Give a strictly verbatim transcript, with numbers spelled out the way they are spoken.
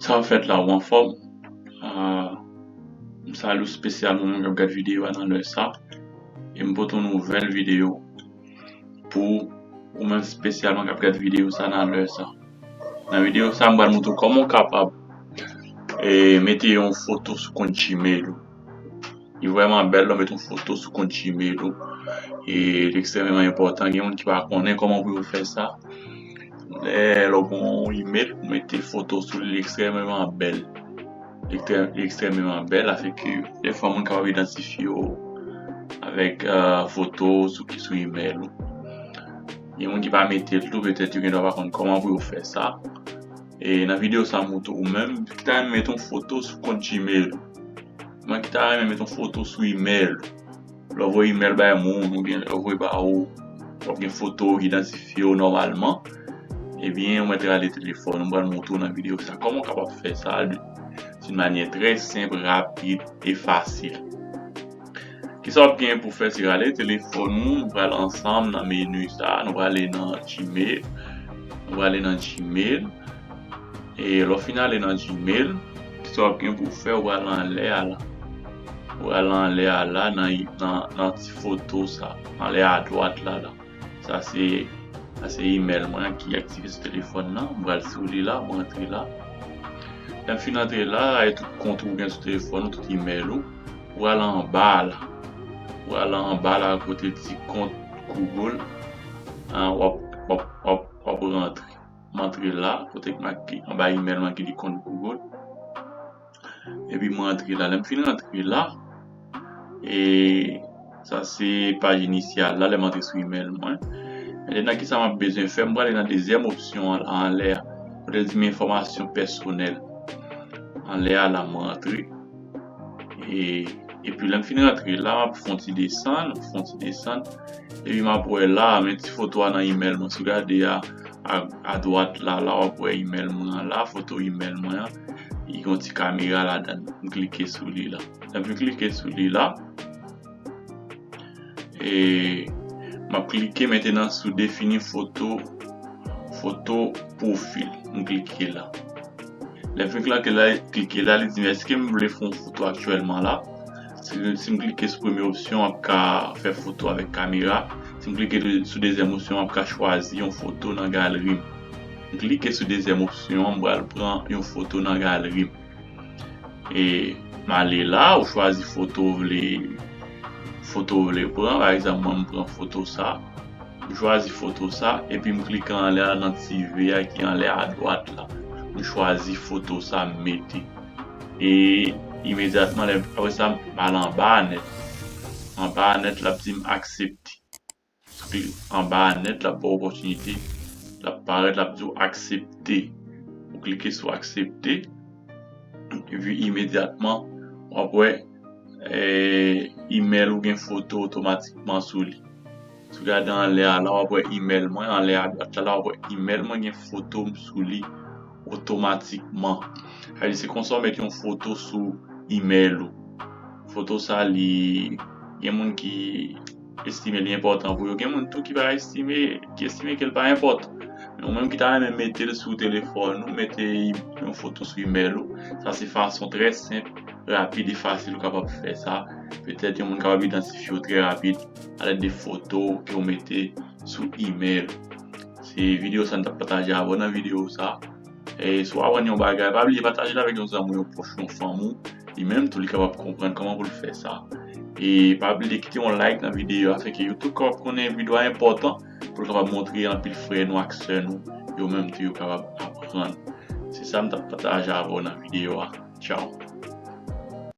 Sa fèt la, ou anfòm? Ah, m salye w espesyalman, mwen k ap gade videyo a nan lè sa. E m pote yon nouvèl videyo pou ou menm espesyalman k ap gade videyo sa nan lè sa. Nan videyo sa, m pral montre w kòman w kapab, e, mete yon foto sou kont Gmail ou. Li vrèman bèl lè w mete yon foto sou kont Gmail ou. E li ekstrèmeman enpòtan. Gen moun ki pa konnen kòman pou yo fè sa. Lè, lè w gen yon email, pou mete foto sou li, li ekstrèmeman bèl. Li ekstrè-, li ekstrèmeman bèl, afin ke defwa moun kapab idantifye w avèk, ah, foto sou ki sou email ou. Gen moun ki pa mete l tou, petèt yo gendwa pa konn kòman pou yo fè sa. E nan videyo sa, m montre ou menm ki ta renmen mete yon foto sou kont Gmail ou. Mwen ki ta renmen mete yon foto sou email ou. Lè w voye email bay moun, oubyen lè w voye ba ou, w ap gen foto ki idantifye w nòmalman. Ebyen, mwen te rale telefòn, mwen pral montre w nan videyo sa kòman w kapab fè sa d'une manière très simple, rapide et facile. Kisa w ap gen pou fè, se rale telefòn ou, nou pral ansanm nan meni sa, nou prale nan Gmail, nou prale nan Gmail, e lè w fin ale nan Gmail, kisa w ap gen pou fè, ou pral anlè a la, ou pral anlè a la, nan, nan, nan ti foto sa, anlè a dwat la, la. Sa se, sa se email mwen ki aktive sou telefòn nan. M pral sou li la, m rantre la. Lè m fin rantre la, e tout kont ou gen sou telefòn ou, tout email ou, ou pral anba la. Ou pral anba la, kote l di kont Google. Ah, w ap, w ap, w ap, w ap rantre. M antre la, kote k make anba email mwen ki di kont Google. Epi mwen antre la. Lè m fin antre la, e sa se paj inisyal la, lè m antre sou email mwen. Mentnan, kisa m ap bezwen fè? M prale nan dezyèm opsyon an la, anlè a. Kote l di men enfòmasyon pèsonèl. Anlè a la, mwen antre. E, epi lè m fin rantre la, m ap fè yon ti desann, fè yon ti desann. Epi m ap wè la, men ti foto a nan email mwen. Si w gade a, a, adwat la, la, w ap wè email mwen an la, foto email mwen an. Li gen yon ti kamera ladan l. M klike sou li la. Lè m fin klike sou li la, e m ap klike mentnan sou defini foto, foto pwofil. M klike la. Lè m fin klike la, klike la, li di m èske m vle fè yon foto aktyèlman la. Si, si m klike sou premye opsyon, m ap ka fè foto avèk kamera. Si m klike sou dezyèm opsyon, m ap ka chwazi yon foto nan galri m. M klike sou dezyèm opsyon an, m pral pran yon foto nan galri m. E m ale la, ou chwazi foto w vle, foto w vle pran. Pa egzanp, mwen, m pran foto sa. M chwazi foto sa, epi m klike anlè a nan ti V a ki anlè adwat la. M chwazi foto sa, m mete. E imedyatman, lè, apre sa, m al anba a nèt. Anba a nèt, l ap di m aksepte. Anba a nèt, l ap ba w opòtinite. L ap parèt, l ap di w aksepte. Ou klike sou aksepte. Epi imedyatman, w ap wè, eh, email ou gen foto otomatikman sou li. Si w gade anlè a la, w ap wè email mwen, anlè a dwat la, la, w ap wè email mwen gen foto m sou li otomatikman. Sa vle di se konsa w mete yon foto sou email ou. Foto sa, li, gen moun ki estime li enpòtan pou yo. Gen moun tou ki pa estime, ki estime ke l pa enpòtan. Men ou menm ki ta renmen mete l sou telefòn ou, mete yon foto sou email ou. Sa se fason trè senp, rapid e fasil ou kapab fè sa. Petèt yon moun kapab idantifye w trè rapid alèd de foto ke w mete sou email. Se videyo sa n t ap pataje avè w nan videyo sa. E si w aprann yon bagay, pa bliye pataje l avèk yon zanmi w, yon pwòch, yon fanmi w. Li menm tou, li kapab konprann kòman pou l fè sa. E pa bliye kite yon like nan videyo a, afin ke YouTube kapab konnen videyo a enpòtan, pou l kapab montre anpil frè nou ak sè nou, yo menm tou yo kapab aprann. Se sa m t ap pataje avè w nan videyo a. Tchaw.